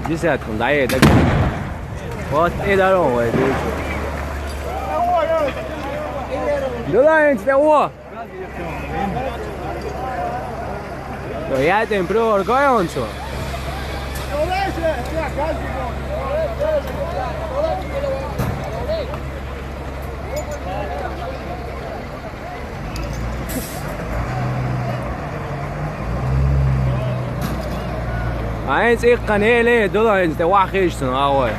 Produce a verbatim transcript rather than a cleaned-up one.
Десятка, да, да. Вот и здорово, дуйчу. Дуйчу, о! Яйца импрувер гоёнцо. Ай, цӀиккха неле, дула хӀинца тӀе вахийча цунах, агӀой.